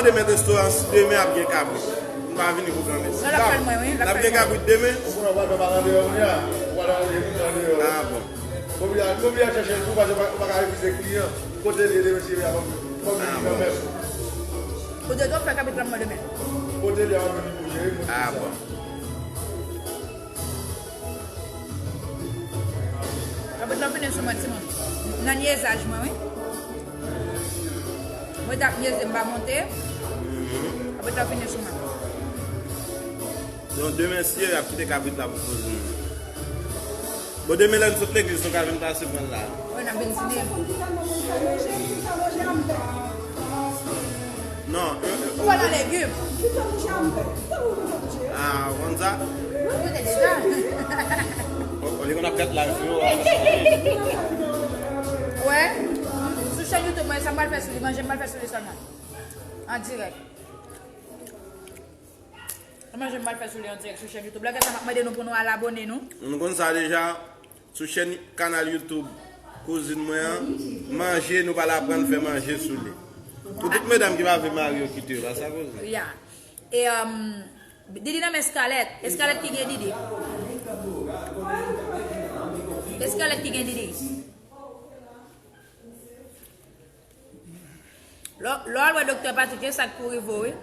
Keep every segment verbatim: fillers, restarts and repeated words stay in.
Demen restoran, si demen ap gen kabrit. M pa vini pou granmesi. Non, l ap fè l mwen, wi, l ap fè l mwen. N ap gen kabrit demen? Ou konnen w pral fè bagay deyò kounye a. Ou pral fè bagay deyò. Ah bon. Kounye a, kounye a chèche l tou, paske ou pa, ou pa ka refize kliyan. Kote l ye demen, si demen ap vini kanmenm. Ou te dwe fè kabrit la mwen demen. Kote l ye ap vini pou jere, pou jere. Ah bon. Apre tan fini sou mwen, timoun. Nan nyezaj mwen, wi. Mwen t ap nyeze, m pa monte. Apre tan fini sou mwen. Donk, demen, si y ap kite kabrit la pou kouzin. Bon, demen, lè n sot legliz, nou ka vin pase pran l la. Wi, n ap vin dine. Non. Ou pa nan legim. Ah, ou konn sa? Ou te deja. Ou, ou li konn ap gad live yo. Wè, sou chèn YouTube mwen, sa m pral fè sou li, manje m pral fè sou li sèlman. An dirèk. Sa manje m pral fè sou li an dirèk sou chèn YouTube la. Kèt sa, m ap mande nou pou nou al abòne nou. Nou konn sa deja. Sou chèn kanal YouTube kouzin mwen an, manje, nou pral aprann fè manje sou li. Pou tout medam ki pa vle mari yo kite yo, pa sa koze. Ya. E, um, Didi nan men Scarlett. E Scarlett ki gen Didi. E Scarlett ki gen Didi. Lè, lè w al wè Doktè Patrick, e sa k pou rive w, wi.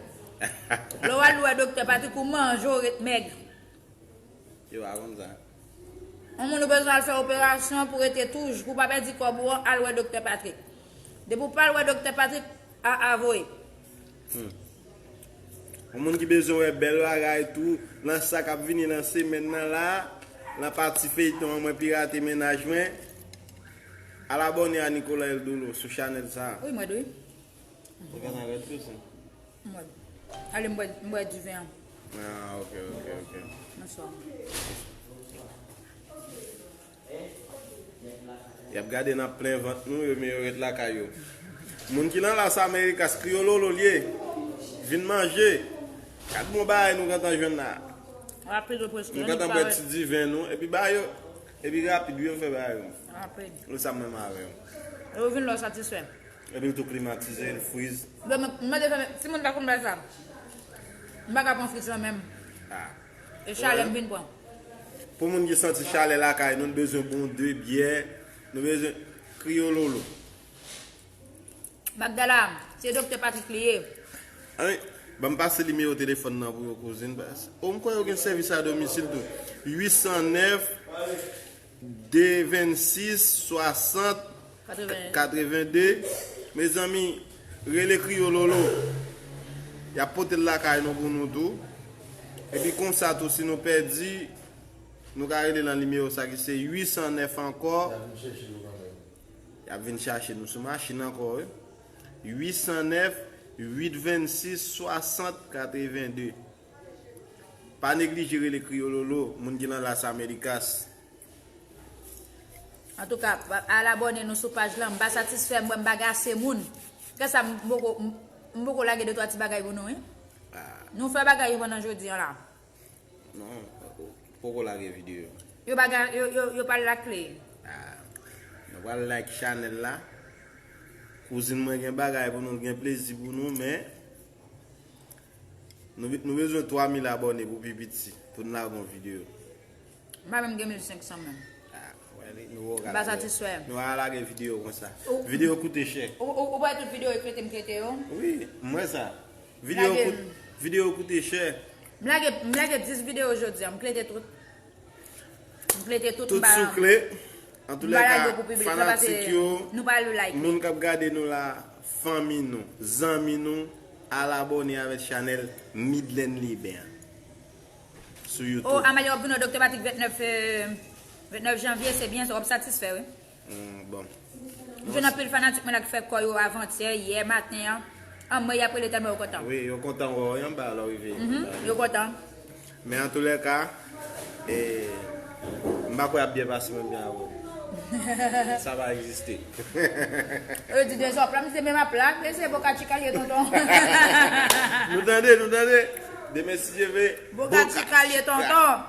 Lè w al wè Doktè Patrick, ou manje, w ret mèg. Yo pa konn sa. Yon moun ou bezwen al fè operasyon pou rete toujou, pou w pa pèdi kòb ou an, al wè Doktè Patrick. Depi w pa al wè Doktè Patrick, a, a voye. Hmm. Yon moun ki bezwen wè bèl bagay tou, nan sa k ap vini nan semèn nan la, nan pati feyton an, mwen pirate mennaj mwen. Al abòne a Nicolas Eldolo sou chanèl sa a. Wi, mwen dwe. Ou gentan rèd tou, sa? Mwen. Ale, m bwè, m bwè diven an. Ah, ok, ok, ok. Bonswa. Y ap gade n ap plen vant nou, yo, men yo ret lakay yo. Moun ki nan Las Americas, Kriyololo l ye. Vin manje. Gad bon bagay nou gentan jwenn la. Rapid, ou preske. Nou gentan bwè ti diven nou, epi bagay yo, epi rapid, wi, yo fè bagay yo. Rapid. Ou sa menm avè yo. E ou vin la, w satisfè. Epi l tou klimatize, l friz. Bon, m, m mande fè, timoun pa konn bay sa. M pa ka pran friz lan menm. Ah. E chalè m vin pran. Pou moun ki santi chalè lakay nou, nou bezwen bon de byè, nou bezwen Kriyololo. Magdala, se Doktè Patrick li ye. Ann, ban m pase nimewo telefòn nan pou yo, kouzin. O, m kwè yo gen sèvis a domisil tou. Uit san nèf, de vennsis, swasant, katreven de. Mezanmi, rele Kriyololo. Y ap pote l lakay nou pou nou tou. Epi konsa tou, si nou pèdi, nou ka rele nan nimewo sa ki se uit san nèf ankò. Y ap vin chache nou sou machin ankò, wi. Uit san nèf, uit vennsis, swasant, katreven de. Pa neglije rele Kriyololo, moun ki nan Las Americas. Antouka, al abòne nou sou paj lan. M pa satisfè, m wè m pa gen ase moun. Kè sa, m poko, m, m poko lage de twa ti bagay pou nou, wi. Ah. Nou fè bagay yo pandan jodi an la. Non, ou poko lage videyo. Yo pa gen, yo, yo, yo pa like li. Ah, nou pral like chanèl la. Kouzin mwen gen bagay pou nou, gen plezi pou nou, men nou, nou bezwen twa mil abòne pou pi piti, pou n lage yon videyo. M pa menm gen mil senk san menm. Ah, wè li, nou wè w ka lage. M pa satisfè. Nou pa lage videyo konsa. Videyo koute chè. Ou, ou, ou wè tout videyo eklete m klete yo? Wi, m wè sa. Videyo kout-, videyo koute chè. M lage, m lage dis videyo jodi a, m klete tout. M klete tout, m pa, m pa lage yo pou piblik la, paske nou pa like li. Tout sou kle, fanatik yo, moun k ap gade nou la, fanmi nou, zanmi nou, al abòne avèk chanèl Midland Liben an sou YouTube. Oh, Amalie, w ap vin wè Doktè Patrick vennèf, euh, vennèf janvye, se byen, w ap satisfè, wi. Hmm, bon. M jwenn anpil fanatik mwen la ki fè kò yo avantyè, yè maten an. Anmwey, y ap rele tèlman yo kontan. Wi, yo kontan wè w anba lè w rive. Mhm, yo kontan. Men antoulèka, e, m pa kwè y ap byen pase menm jan avè w. Sa pa egziste. Yo di dezòp la, m di se menm ap la, men se Boca Chica l ye, tonton. Nou tande, nou tande. Demen, si Dye vle, Boca Chica l ye, tonton.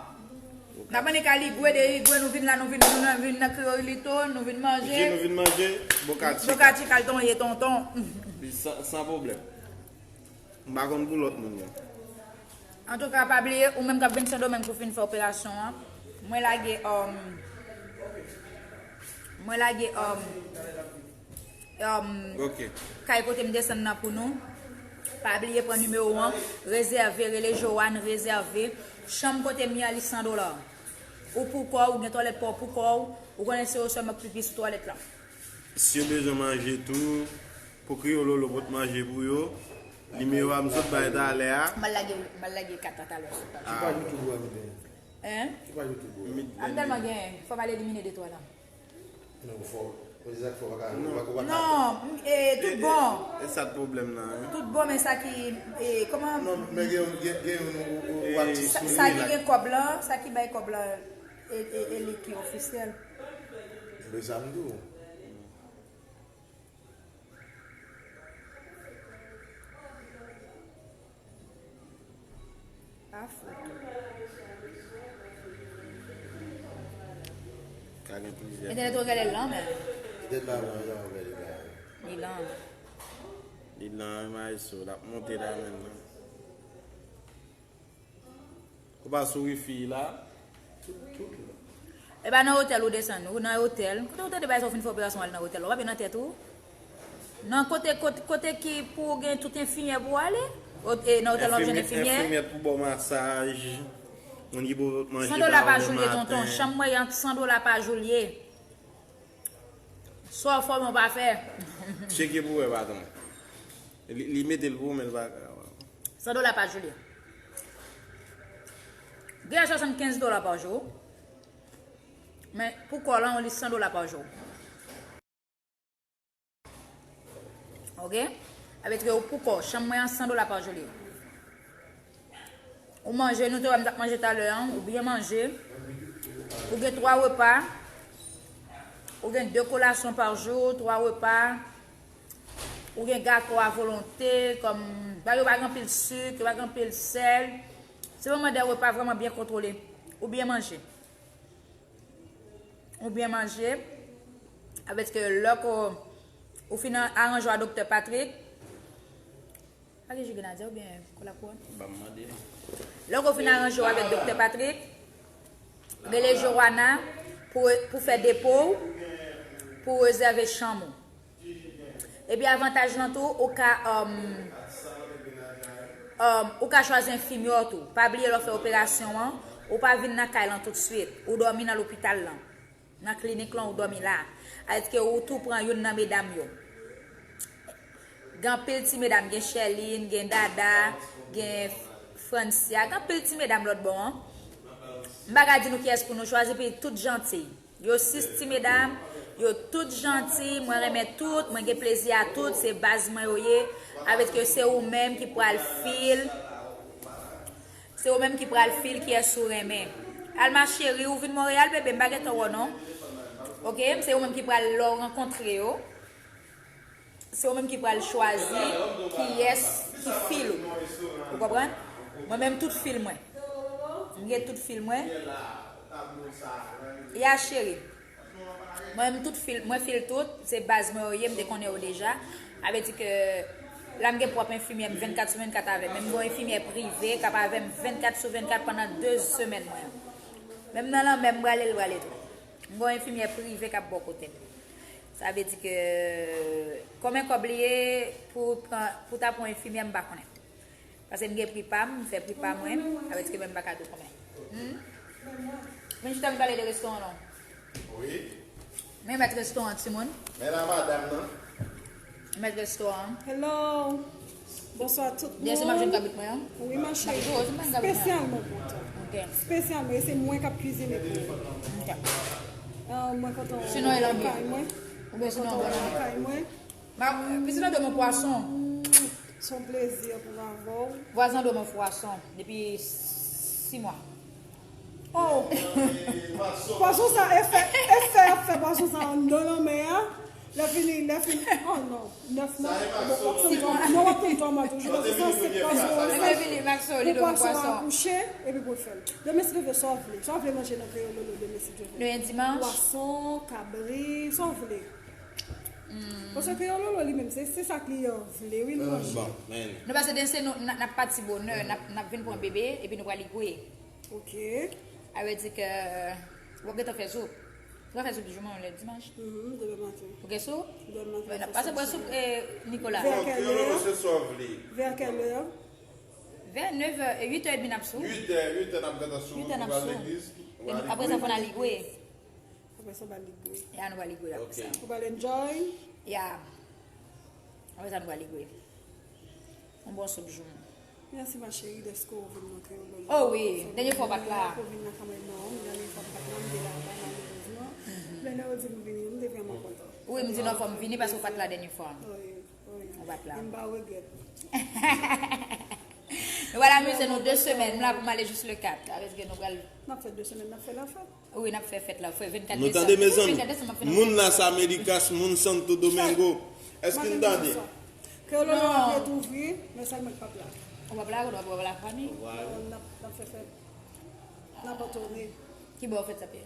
N ap annik al Igwe, de Igwe nou vin la, nou vin, nou vin nan Kriyolito, nou vin manje. Jis nou vin manje, Boca Chica. Boca Chica l tonye, tonton. San, san pwoblèm. M pa konn pou lòt moun yo. Antouka, pa bliye, ou menm k ap vin Sendomeng pou fin fè operasyon an, mwen lage, um, mwen lage, um, um, Ok. kay kote m desann nan pou nou. Pa bliye pran nimewo an, rezève, rele Joanne, rezève. Chanm kote m ye a, li san dola. Ou pou kò w, ou gen twalèt pa w pou kò w, ou konnen se ou sèlman k pipi sou twalèt la. Si yo bezwen manje tou, pou Kriyololo pot manje pou yo, nimewo a m sot bay talè a. M al lage, m al lage kat la talè sou paj. Ki paj YouTube ou a mete? Hein? Ki paj YouTube ou a? Mit Am tèlman gen, fò m al elimine de twa la. Non, fò. Ou di sa k fè w pa ka, ou pa ka. Non, e, tout bon. E sa t pwoblèm nan, hein? Tout bon, men sa ki, e, kòman, Non, men gen, gen, gen yon ou, ou, ou E, atis sa, sou sa li ki la. Gen kòb la, sa ki bay kòb la, e, e, e li ki ofisyèl. Men sa m di w. Pa fout. Ka gen plizyè. Entènèt ou genlè lan, men. Petèt la, mwen, jan w gade la. Li lan. Li lan, maestro, l ap monte la menm nan. Ou pa sou wifi la? Tout, tout la. E pa nan otèl ou desann, ou nan otèl. Kote ou tande bay sa ou fin fè operasyon al nan otèl? Ou pa byen nan tèt ou? Nan kote, kote, kote ki pou gen tout enfimyè pou w ale? O- e, nan otèl w ap jwenn enfimyè? Enfimyè pou ba w masaj. Moun ki pou manje San dola pa yo jou l ye, tonton. maten. Chanm mwen an san dola pa jou l ye. Sa w fè w pa fè. Tcheke pou wè, patwon. Li, li mete l pou ou, men l pa ka. San dola pa jou l ye. Gen swasannkenz dola pa jou. Men pou kò lan, li san dola pa jou. Ok? Sa vle di ke ou pou kò, chanm mwen an san dola pa jou l ye. Ou manje, nou te wè m t ap manje talè an, ou byen manje. Ou gen twa repa. Ou gen de kolasyon pa jou, twa repa. Ou gen gato a volonte, kòm, ba yo pa gen anpil sik, yo pa gen anpil sèl. Se vrèman de repa vrèman byen kontwole. Ou byen manje. Ou byen manje. Avèk ke lè ko ou fin aranje a Doktè Patrick, pa gen ji grenadya oubyen kola kouwòn? Ban m mande. Lè ko fin aranje w avèk Doktè Patrick, rele Joanna pou, pou fè depo w, pou rezève chanm ou. Epi avantaj lan tou, ou ka, um, um, ou ka chwazi enfimyè w tou. Pa bliye lè w fè operasyon an, ou pa vin nan kay lan toutswit. Ou dòmi nan lopital lan. Nan klinik lan, ou dòmi la. Alèske ou tou pran youn nan medam yo. Gen anpil ti medam, gen Sherline, gen Dada, gen Francia, gen anpil ti medam lòt bò an. M pa ka di nou kiyès pou nou chwazi, epi tout janti. Yo sis ti medam, yo tout janti, mwen renmen tout, mwen gen plezi a tout, se baz mwen yo ye. Avèk yo, se ou menm ki pral fil. Se ou menm ki pral fil kiyès ou renmen. Alma cheri, ou vin Monreyal, bebe, m pa gentan wè w non. Ok, se ou menm ki pral lè w rankontre yo. Se ou menm ki pral chwazi kiyès ki fil ou. Ou konprann? Mwen menm tout fil mwen. M gen tout fil mwen. Ya cheri. Mwen menm tout fil, mwen fil tout, se baz mwen yo ye, m te konnen yo deja. Sa vle di ke la m gen pwòp enfimyè m vennkat sou vennkat avè m. Men m gen yon enfimyè prive k ap avè m vennkat sou vennkat pandan de semèn mwen. Menm nan lanmè m prale, l prale tou. M gen yon enfimyè prive k ap bò kote m. Sa vle di ke konbyen kòb li ye pou pran, pou ta pran enfimyè, m pa konnen. Paske m gen pri pa m, m fè pri pa mwen, avèk ke menm pa ka tou konbyen. Hmm? Men chita m pale de restoran non. Wi. Men mèt restoran timoun. Men la madanm nan. Mèt restoran. Hello. Bonswa tout moun. Jesi m ap jwenn kabrit mwen an. Wi, ma chérie. Yo, se mwen kabrit mwen. Spesyalman pou ou. Ok. Spesyalman, e se mwen k ap kwizine pou ou. Ok. Ah, mwen kontan Sinon, e lanbi. Lakay mwen. Oubyen sinon, Kontan bon. Lakay mwen. Ma, pitit lan de mon pwason. Se yon plezi pou m avè w. Vwazen de mon pwason. Depi sis mwa. Oh! Pwason sa, efè, efè ap fè pwason sa anndan lanmè a. Lè fini, lè fini. Oh non, nèf mwa. Bon, w ap tann twa, non, w ap tann twa mwa toujou. Paske sa se pwason. Mwen vini, Maxo, li de mon Pou pwason pwason. Akouche, epi pou l fè l. Demen, si Dye vle, sa w vle. Sa w vle manje nan Kreyololo demen, si Dye vle. Demen dimanch. Pwason, kabri, sa w vle. Paske Kreyololo li menm, se se sa kliyan vle, wi, l manje. Nou pase den se nou n ap pati bonè, n ap vin pran bebe, epi nou pral Igwe. Ok. A vle di ke w ap gentan fè soup. Ou va fè soup jouman lè dimanch. Mhm, demen maten. Ou gen soup? Demen maten. N ap pase pran soup, eh, Nicolas. Vers quelle heure? Se sa w vle. Vers quelle heure? Vè nèf è, uit è edmi n ap sou. Uit è, uit è n ap gentan sou. Uit è n ap Pou al sou. legliz. Apre sa, fò n al Igwe. Apre sa, w va Igwe. E a nou pral Igwe apre sa. Ou pral enjoy. Ya. Apre sa, nou pral Igwe. Yon bon soup jouman. Merci ma chérie d'être que ou vin nan Kreyololo. Oh wi, dènye fwa w pa t la. Ou vin nan kanmenm non, dènye fwa m pa t la, m te la, malerezman. Men lè ou di m vini, m te vrèman kontan. Wi, m di non, fò m vini paske w pa t la dènye fwa. Wi, wi. Ou pa t la. M pa regrèt. Nou pral amize nou de semèn, m la pou m ale jis le kat. Avèk nou pral N ap fè de semèn, n ap fè la fèt. Wi, n ap fè fèt la, fè vennkat Nou desanm. tande, mezanmi? Vennkat desanm, m ap fè Moun la, sa Americas, moun Santo Domingo. Èske n tande? Kreyololo ap ret ouvri, men sèlman l p ap la. Ou p ap la, ou p ap la fami. N ap, n ap fè fèt. N ap antonnen. Ki bò fèt sa ap ye?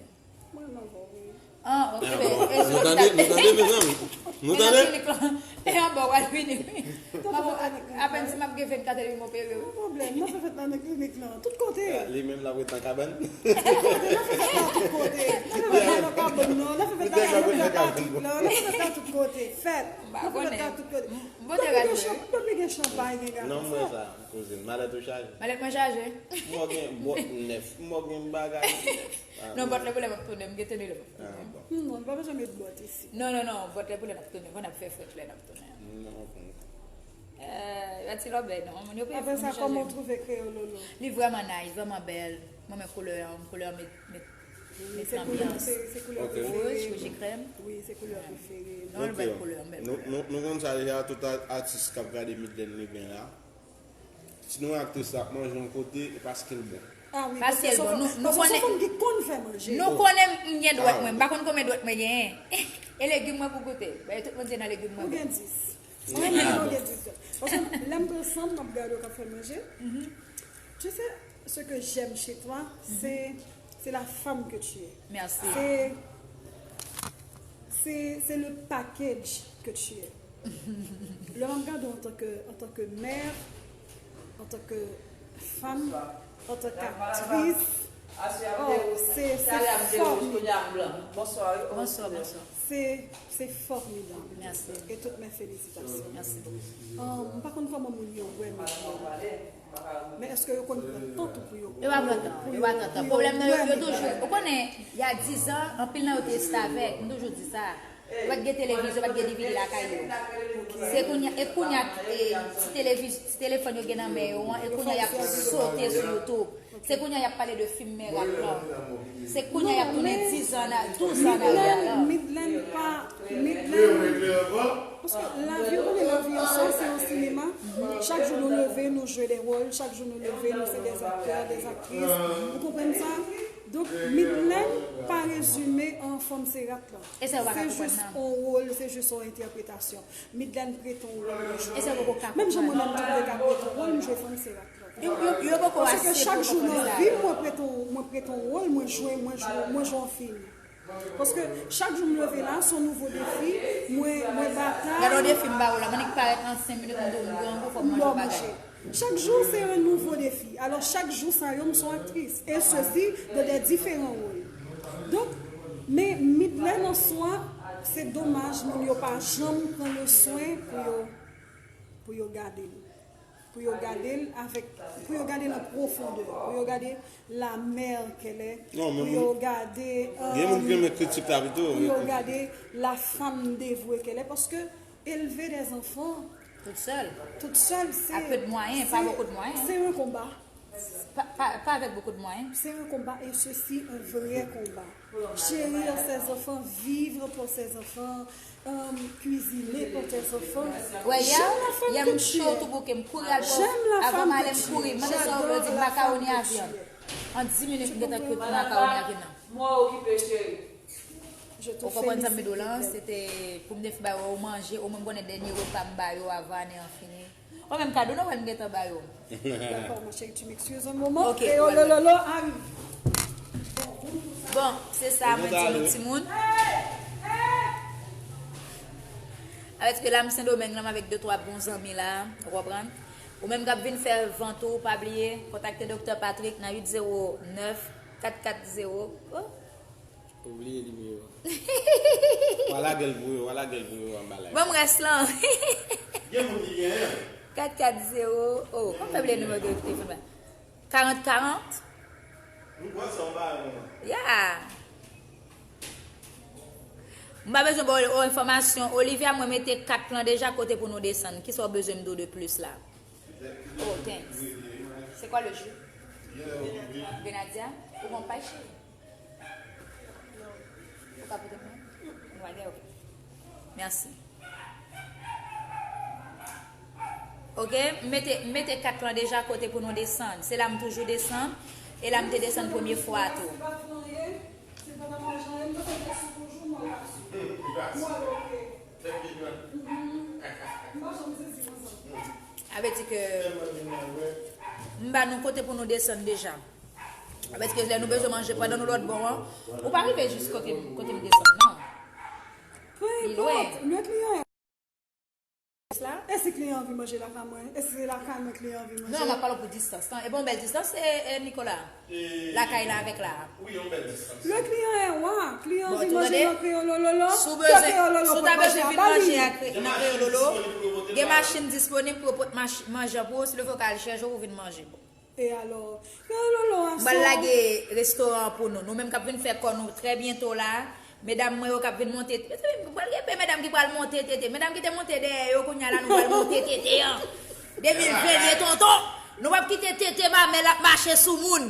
Mwen nan vò, wi. Ah, ok. Nou tande, nou tande, mezanmi? Nou tande? E anba w al vini, wi. Apèn si m ap gen vennkat epi m opere, wi. Pwoblèm, n ap fè fèt la nan klinik lan, tout kote. Li menm l ap ret nan kabann. Tout kote, n ap fè fèt la tout kote. N ap fè fèt la nan kabann nan, n ap fè fèt la nan Pit la, n ap fè fèt la tout kote. Fèt. N ap fè fèt la tout kote. Bon, te gade. Depi gen chanpay, gen gato. Non, mwen sa, kouzin. Malèt ou chaje. Malèt mwen chaje. Mwen gen bòt nèf. Mwen gen bagay nèf. Non, bòt lè pou lè m ap tounen, m gen teni lè m ap tounen. Ah, bon. Hmm, non, nou pa bezwen met bòt isi. Non, non, non, bòt lè pou lè n ap tounen, fò n ap fè fèt lè n ap tounen. Non, ok. Euh, Bati Lòbè, non, moun yo peye Apre pou sa, nou kòman w chaje. Twouve Kreyololo? Li vrèman nice, vrèman bèl. Mwen, men koulè an, koulè an met, met, met Se koulè, anbyans. Se, se koulè Ok. Wouj, prefere. wouj krèm. Wi, se koulè prefere. Non, l bèl koulè, l bèl Nou, koulè. nou, nou konn sa deja, tout a- atis k ap gade Midlène Levin la. Si nou wè aktris la ap manje yon kote, e paske l bon. Ah wi, Paske l bon. Nou, nou paske se konnen, fanm ki konn fè manje. nou konnen m gen dwèt mwen, m pa konn konbyen dwèt mwen genyen. E legim mwen pou goute. Bay tout moun se nan legim mwen. Ou gen dis. Mwen menm mwen gen dis dwèt. Paske lè m pran san m, m ap gade w k ap fè manje. Tu sais, ce que j'aime chez toi, c'est, c'est la femme que tu es. Merci. C'est, c'est, c'est le package que tu es. Lè m ap gade w an tan ke, an tan ke mè, an tan ke fanm, an tan ke aktris, oh, se, se fòmidab. Bonswa, bonswa. Se, se fòmidab. Merci. E tout mes félicitations. Merci beaucoup. Um, m pa konn kòman moun yo wè Midlène. Men èske yo konn pran tan tou pou yo Yo pa pran tan, yo pa pran tan. Pwoblèm nan, yo, yo toujou, ou konnen, y a dizan, anpil nan yo te restavèk, m toujou di sa. Yo pa t gen televizyon, yo pa t gen D V D lakay yo. Se kounye a, e kounye a, e, ti televiz-, ti telefòn yo gen nan men yo an, e kounye a y ap sote sou YouTube. Se kounye a y ap pale de fim mè rap lan. Se kounye a y ap tounen dizan, douzan an aryè la. Midlène pa, Midlène. Paske lavi, ou konnen lavi an sa, se yon sinema. Chak jou nou leve, nou jwe de wòl. Chak jou nou leve, nou se des acteurs, des actrices. Ou konprann sa? Donk, Midlène pa rezime an fanm se rat la. E sa yo pa ka Se konprann jis nan. Yon wòl, se jis yon entèpretasyon. Midlène prete yon wòl, mwen jwe. E sa yo poko ka Menm jan mwen konprann. Menm tou ka prete yon wòl, mwen jwe fanm se rat la. Yo, yo, yo poko Paske aksepte chak pou jou nan konprann sa. Vi m, mwen prete yon, mwen prete yon wòl, mwen jwe, mwen jwe, mwen jwe yon fim. Paske chak jou m leve la, se yon nouvo defi, mwen, mwen batay. Gade yon defi m ba ou la, m annik parèt nan senk minit, m di w m grangou, fò m manje yon bagay. Chaque jour, c'est un nouveau défi. Alors, chaque jour, sa yo, m se yon aktris. Et ceci, dans des différents rôles. Donk, men Midlène an swa, se domaj, moun yo pa janm pran le swen pou yo, pou yo gade l. Pou yo gade l avèk, pou yo gade l an pwofondè. Pou yo gade la mère qu'elle est. Non, men Pou yo gade, Gen moun ki renmen kritik la pito. pou yo gade la femme dévouée qu'elle est. Paske élever des enfants Tout sèl. toute seule, c'est... A peu de moyens, pas beaucoup de moyens. C'est un combat. Pa, pa, pa avèk beaucoup de moyens. C'est un combat et ceci un vrai combat. Chérir ses enfants, vivre pour ses enfants, euh, cuisiner pour tes enfants. Wè, yè, J'aime la femme yè que m tu cho es. Tou Bouke, m kouri al J'aime la avan femme m ale, que m tu kouri. es. Mande sa w vle di J'adore la makaroni femme a que tu vyann. es. An dis minit, m gentan kwit makaroni a vyann nan. Je te Ou konprann sa m di w félicite. La, se te pou m te fin ba yo manje, omwen m konnen dènye repa m ba yo avan ane an fini. Ou menm kado Nwèl m gentan ba yo. D'accord, ma chérie, tu m'excuses un moment. Ok, Et oh ouais, là ouais. Là là, arrive. Bon, se sa mwen di nou timoun. Avèk ke la m Sendomeng la, m avèk de twa bon zanmi la, ou konprann? Ou menm k ap vin fè vant ou, pa bliye, kontakte Doktè Patrick nan uit zewo nèf kat kat zewo. Oh. Ou bliye nimewo a. W a lage l pou yo, w a lage l pou yo anba live. Ban m rès lan. Gen moun ki genyen. Kat kat zewo. Oh, kòm fè bliye nimewo telefòn la. Karant karant. Nou pran sa anba, non? Yeah. M pa bezwen ba w enfòmasyon. Olivia, mwen mete kat lan deja kote pou nou desann. Kisa w bezwen m di w de plis la? Oh, thanks. C'est quoi le jus? Grenadya? Ou gon pay, cheri? Ou ka pote mwen? Ou pa gen? Ok. Mèsi. Ok, m mete, m mete kat lan deja kote pou nou desann. Se la m toujou desann. E la m te desann premye fwa tou. Sa vle di ke m ba nou kote pou nou desann deja. Sa vle di ke lè nou bezwen manje, pandan nou lòt bò an, ou pa rive jis kote, kote m desann, non. Li lwen. E si kliyan anvi manje lakay mwen? E si se lakay mwen kliyan anvi manje? Non, m ap pale pou distans lan. E bon, bèl distans, e, e Nicolas. Lakay la avèk la. Wi, yon bèl distans. Le client est roi. Kliyan anvi manje nan Kreyolololo. Si w ta bezwen vin manje nan Kreyololo, gen machin disponib pou yo pote manje pou ou. Si w vle, ou ka al chèche ou vin manje. E alò, Kreyololo a. M pral lage restoran an pou nou. Nou menm k ap vin fè kò nou trè byento la. Medam mwen yo k ap vin monte, mezanmi, pral gen pe medam ki pral monte tete. Medam ki te monte dèyè yo, kounye a la, nou pral monte tete an. De mil ven ye, tonton. Nou p ap kite tete mamèl ap mache sou moun.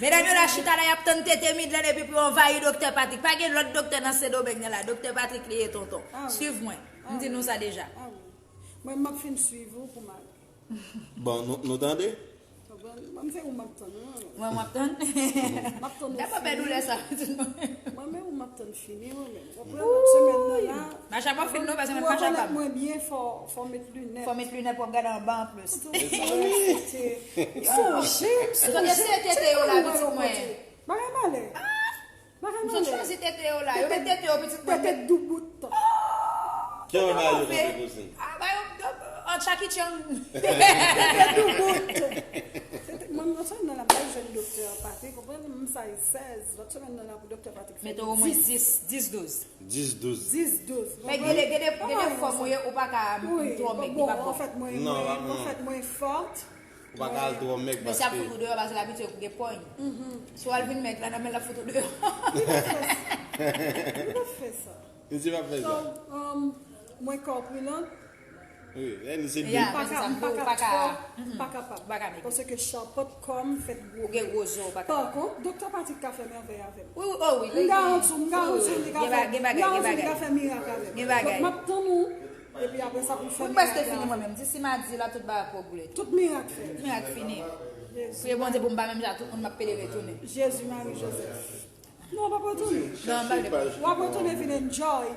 Medam yo la chita la, y ap tann tete Midland epi pou yo anvayi Doktè Patrick. Pa gen lòt doktè nan Sendomeng nan la. Doktè Patrick li ye, tonton. Swiv mwen. M di nou sa deja. Mwen, m ap fin swiv ou pou m ale. Bon, nou, nou tande? Konprann? Mwen, se ou m ap tann, wi, mwen menm. Mwen, m ap tann. M ap tann ou fini. Gad pa pè doulè sa, pitit mwen. Mwen menm, ou m ap tann fini, mwen menm. Konprann? Semèn nan la. Macha pa fin non, paske mwen pa kapab. Pou rekonèt mwen byen, fò, fò met linèt. Fò met linèt pou w ap gade anba an plis. Sonje, m sonje. Se tete yo la, pitit mwen. Bagay malè. M sot chwazi tete yo la. Yo met tete yo, pitit mwen. Tete doubout. Ki anba yo kanpe kouzin? A, ba yo, an Jackie Chan. Tete doubout. Tete, mwen, mwen sot nan labay jwenn doktè Patrick, konprann, m size sèz. Lòt semèn nan la pou doktè Patrick fè. Mete omwen dis, dis, douz. Dis, douz. Dis, douz. Men gen de, gen de, gen de fòm ou ye, ou pa ka twò mèg, li pa bon. Anfèt, mwen, mwen, anfèt, mwen fòt. Ou pa ka al twò mèg paske. Men si ap fout ou deyò, paske l abitye pou gen pony. Si w al vin mèg la, nan men l ap fout ou deyò. Li pa fè sa. Li pa fè sa. Misye pa fè sa. So, um, mwen kòpilan. Wi, lè li se byen. M pa ka, m pa ka twò, m pa kapab. Paske chapant kò m fèt gwo. Ou gen gwo zo, ou pa kapab. Pa kont, doktè Patrick ka fè mèvèy avè m. Wi, wi, oh wi. M garanti w, m garanti w, li ka fè, m garanti w, li ka fè mirak avè m. Gen bagay. Donk, m ap tann ou. Epi apre sa pou fè mirak la. Mwen prèske fini mwen menm. Disi madi la, tout bagay ap regle. Tout mirak fèt. Tout mirak fini. Priye Bondye pou m pa menm jan tout moun m ap pede retounen. Jezi, Mari, Jozèf. Non, w p ap retounen. Non, m pa vle. W ap retounen vin enjoy.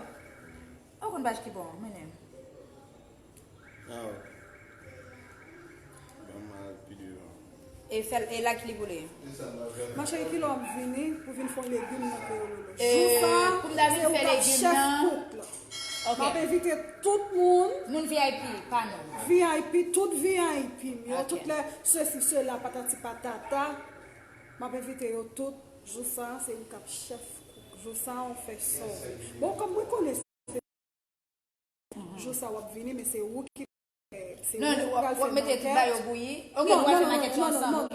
Ou konn paj ki bon, mennen. Ban m al pi devan. E fè l, e like li pou li. Ma chérie, kilè w ap vini pou vin fè yon legim nan Kreyololo? Jou sa, se ou k ap chèf kouk la. M ap envite tout moun. Moun V I P, pa nou. V I P, tout V I P m yo, tout lè sesi, sela, patati patata. M ap envite yo tout. Jou sa, se ou k ap chèf kouk. Jou sa, ou fè sa w vle. Bon, kòm mwen konnen Jou sa w ap vini, men se ou ki, se ou ki pral fè makèt. Non, w ap mete tout bagay yo bouyi. Ok, nou pral fè makèt yo ansanm. Ok.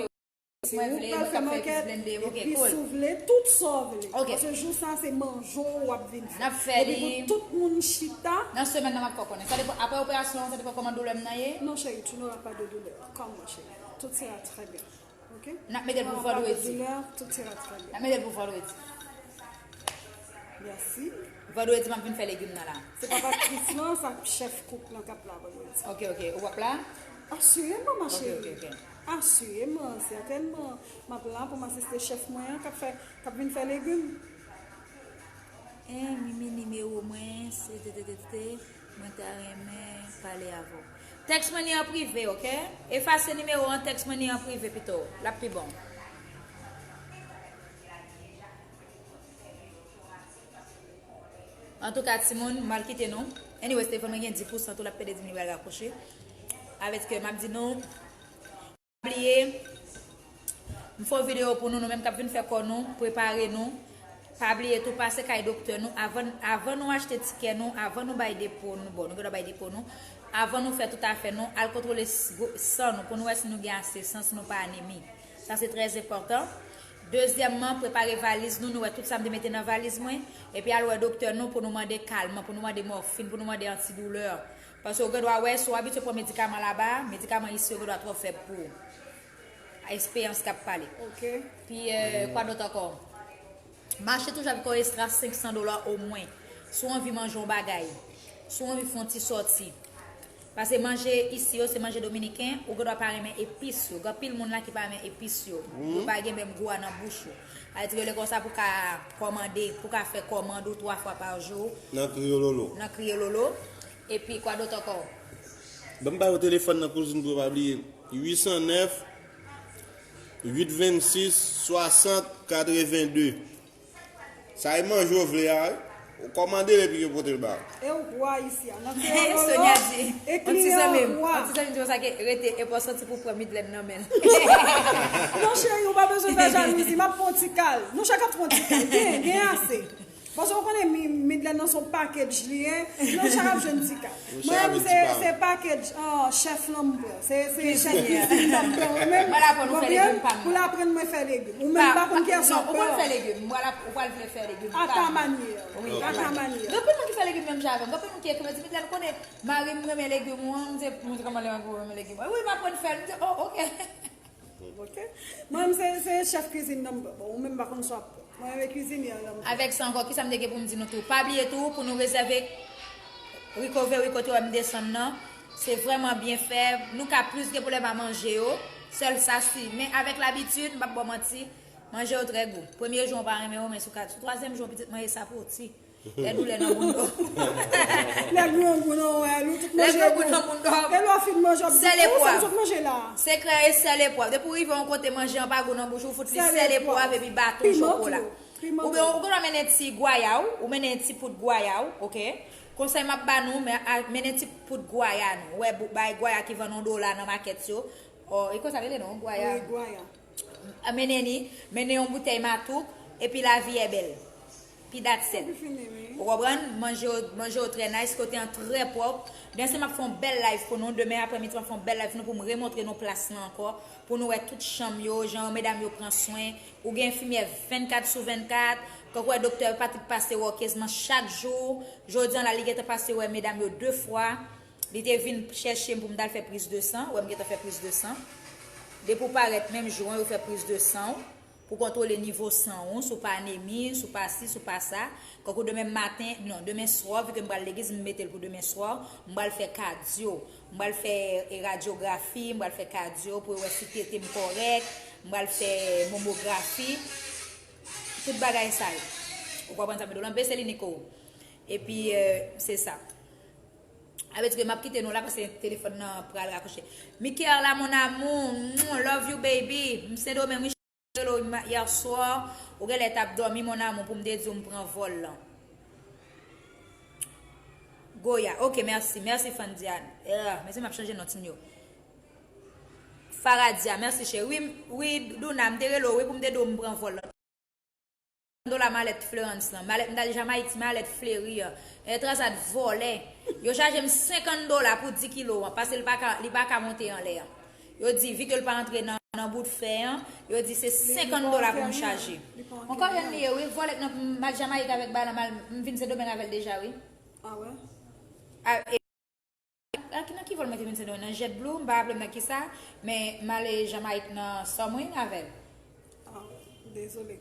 Se ou ki pral fè makèt, epi si w vle, tout sa w vle. Ok. Paske jou sa, se manje w ap vin fè. N ap fè li. Epi pou tout moun chita. Nan semèn nan, m ap fè w konnen. Sa depann, apre operasyon an, sa depann kòman doulè m nan ye. Non, chérie, tu n'auras pas de douleur. Come, ma chérie. Tout sera très bien. Ok? N ap mete l pou vandredi. N ap mete l pou vandredi. Mèsi. Vandredi, m ap vin fè legim nan la. Se pa Patrice lan, sa chèf kouk lan k ap la vandredi. Ok, ok. Ou p ap la? Asireman, ma chérie. Ok, ok, ok. Asireman, sètènman. M ap la pou m asiste chèf mwen an k ap fè, k ap vin fè legim. En, Mimi, nimewo mwen se te, te, te, te, te, mwen ta renmen pale avè w. Tèks mwen li an prive, ok? Efase nimewo an, tèks mwen li an prive pito. L ap pi bon. Antouka, timoun, m al kite nou. Anyways, telefòn mwen gen dis pousan, tou l ap pede di m li pral rakwoche. Avèk ke m ap di nou, pa bliye, m fè yon videyo pou nou, nou menm k ap vin fè kò nou, prepare nou. Pa bliye tou, pase kay doktè nou, avan, avan nou achte tikè nou, avan nou bay depo nou, bon, nou gendwa bay depo nou, avan nou fè tout afè nou, al kontwole s-, gwo-, san nou, pou nou wè si nou gen ase san, si nou pa anemi. Sa se trè enpòtan. Dezyèmman, prepare valiz nou, nou wè tout sa m te mete nan valiz mwen, epi al wè doktè nou pou nou mande kalman, pou nou mande mòfin, pou nou mande antidoulè. Paske ou gendwa wè, si w abitye pran medikaman laba, medikaman isi yo gendwa twò fèb pou ou. Eksperyans k ap pale. Ok. Pi, euh, kwa dòt ankò? Mache toujou avèk yon estra senk san dola omwen. Si w anvi manje yon bagay, si w anvi fè yon ti sòti. Paske manje isi yo, se manje dominiken, ou gendwa pa renmen epis yo. Gen anpil moun la ki pa renmen epis yo. Yo pa gen menm gou a nan bouch yo. Sa vle di ke lè konsa pou ka kòmande, pou ka fè kòmand ou twa fwa pa jou. Nan Kriyololo. Nan Kriyololo. Epi, kwa dòt ankò? Ban m ba yo telefòn nan kouzin pou yo pa bliye. Uit san nèf, uit vennsis, swasant, katreven de. Sa e manje w vle a, wi. Ou kòmande l epi yo pote l ba ou. E w wa isi a. Nan Sonya di, e yon ti zanmi m, yon ti zanmi m di konsa ke rete e pa santi pou pran Midlène nan men l. Non, cheri, ou pa bezwen fè jalouzi. M ap pran yon ti kal. Nou chak ap pran yon ti kal. Gen, gen ase. Paske ou konnen mi-, Midlène nan se yon package li ye. Nou chak ap jwenn ti kal. Mwen menm se, se package, ah, chèf lan m pran. Se, se chèf kizin lan m pran. Mwen menm, mwen byen, pou l aprann mwen fè legim. Ou menm pa konn kiyès w ap fè. Non, ou konn fè legim. Ou pral, ou pral vle fè legim. A ta manyè. Wi, a ta manyè. Gen anpil moun ki fè legim menm jan avè m. Gen anpil moun ki ekri mwen di, "Midlène, ou konnen mari m renmen legim ou an." M di, "Mwen kòman lè mwen renmen legim ou an?" "Wi, m aprann fè l." M di, "Oh, ok." Ok. Mwen menm se, se chèf kizin nan m pran. Bon, ou menm m pa konn sa w ap pran. Mwen renmen kizine an nan m pran. Avèk sa ankò, kisa m te gen pou m di nou tou? Pa bliye tou, pou nou rezève recovery kote w wè m desann nan. Se vrèman byen fè. Nou ka plis gen pwoblèm a manje yo. Sèl sa si. Men avèk labitid, m p ap ba w manti, manje yo trè gou. Premye jou, w pa renmen yo, men sou kat, sou twazyèm jou, pitit manje sa pwoti. Lè doulè nan bounda w. Lè gwo gou nan wè, nou tout manje gou. Lè gwo gou nan bounda w. E lè w fin manje, w ap di, "Sèl e pwav." Sa m sot manje la. Sekrè e sèl e pwav. Depi w rive yon kote manje an pa gou nan bouch ou, fout li sèl e pwav epi baton chokola. Piman tou. Piman tou. Oubyen ou gendwa mennen ti gwaya w, ou mennen ti poud gwaya w, ok? Konsèy m ap ba nou, men, a, mennen ti poud gwaya nou. Ou wè, bou-, bay gwaya ki vann yon dola nan makèt yo. Ò, e konsa rele non, gwaya. Wi, gwaya. Mennen li, mennen yon boutèy matouk, epi lavi è bèl. Pi dat sèt. Epi fini, wi. Ou konprann? Manje yo, manje yo trè nice, kote an trè pwòp. Demen m ap fè yon bèl live pou nou. Demen aprèmidi, m ap fè yon bèl live pou nou, pou m remontre nou plas lan ankò. Pou nou wè tout chanm yo, jan yo medam yo pran swen. Ou gen enfimyè vennkat sou vennkat. Kankou wè doktè Patrick pase wè w kezman chak jou. Jodi an la, li gentan pase wè medam yo de fwa. Li te vin chèche m pou m t al fè priz de san. Ou wè m gentan fè priz de san. Depi w parèt menm jou an, yo fè priz de san w pou kontwole nivo san w, si w pa anemi, si w pa si, si w pa sa. Kankou demen maten, non, demen swa, vi ke m pral legliz, m mete l pou demen swa, m pral fè kadyo, m pral fè, e, radyografi, m pral fè kadyo pou yo wè si tete m kòrèk, m pral fè momografi, tout bagay sa yo. Ou konprann sa m di w lan? Bese li, Nico. Epi, e, se sa. Sa vle di ke m ap kite nou la paske telefòn nan pral rakwoche. Michaela, mon amour, mwah, love you, baby. M Sendomeng, wi, rele w yè swa. Ou genlè t ap dòmi, mon amour, pou m te di w m pran vòl lan. Goya, ok, mèsi, mèsi, Fandiane. Eh, mèsi, m ap chanje non timoun yo. Faradia, mèsi, cheri. Wi, wi, Douna, m te rele w, wi, pou m te di w m pran vòl lan. Dola malèt Florence lan. Malèt, m t al Jamayik, ti malèt fleri an. E Transat vòlè. Yo chaje m senkant dola pou di kilo an, paske li pa ka, li pa ka monte anlè an. Yo di, vi ke l pa antre nan, nan bout fè an, yo di se senkant dola pou m chaje. Ankò jèn li ye, wi. Vòlè k nan, m al Jamayik avèk bagay lan, m al, m vin Sendomeng avè l deja, wi. Ah wè? A, e, A, ki, nan ki vòl mwen te vin Sendomeng? Nan JetBlue, m pa raple m nan kisa, men m ale Jamayik nan Summer Inn avè l. Ah, dezole.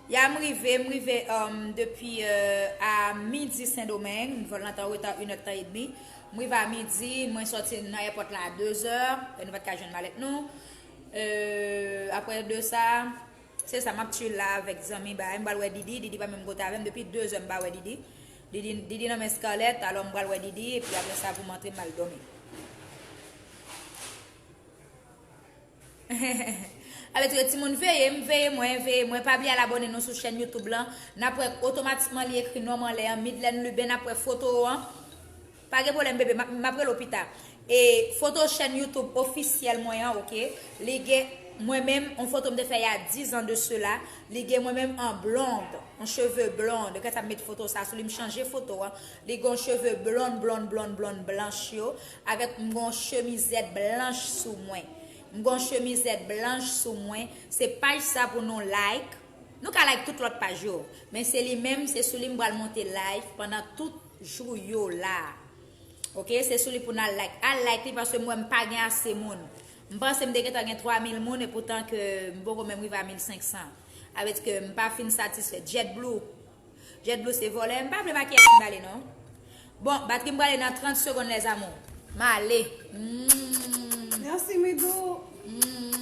Ya, m rive, m rive, um, depi, euh, a midi Sendomeng, vòl lan te an reta inèdtan edmi. M rive a midi, mwen sòti nan èpòt la a dezè, e nou pa t ka jwenn malèt nou. Euh, apre de sa, Se sa, m ap chill la avèk zanmi bagay. M pral wè Didi. Didi pa menm kote avè m. Depi dezè m pa wè Didi. Didi, Didi nan men Scarlett. Alò, m pral wè Didi. Epi apre sa, pou m antre, m al dòmi. Sa vle di ke timoun veye m, veye mwen, veye mwen. Pa bliye al abòne nou sou chèn YouTube lan. N ap wè otomatikman li ekri non m anlè an, Midlène Lubin, n ap wè foto an. Pa gen pwoblèm, bebe, m ap, m ap rele w pita. E foto chèn YouTube ofisyèl mwen an, oke? Li gen mwen menm, yon foto m te fè il y a dix ans de cela. Li gen mwen menm an blond, an cheve blond. Kèt, sa m met foto sa sou li, m chanje foto an. Li gen cheve blond, blond, blond, blond, blanch yo. Avèk m gen chemizèt blanch sou mwen. M gen chemizèt blanch sou mwen. Se paj sa pou nou like. Nou ka like tout lòt paj yo. Men se li menm, se sou li m pral monte live pandan tout jou yo la. Oke, se sou li pou n al like. Al like li paske m wè m pa gen ase moun. M panse m te gentan gen twa mil moun e poutan ke m poko menm rive a mil senk san. Sa vle di ke m pa fin satisfè. JetBlue. JetBlue se vòlè. M pa vle makiyaj m bale non. Bon, batri m prale nan trant segonn, les amours. M ale. Mm. Merci, Midou. Mm.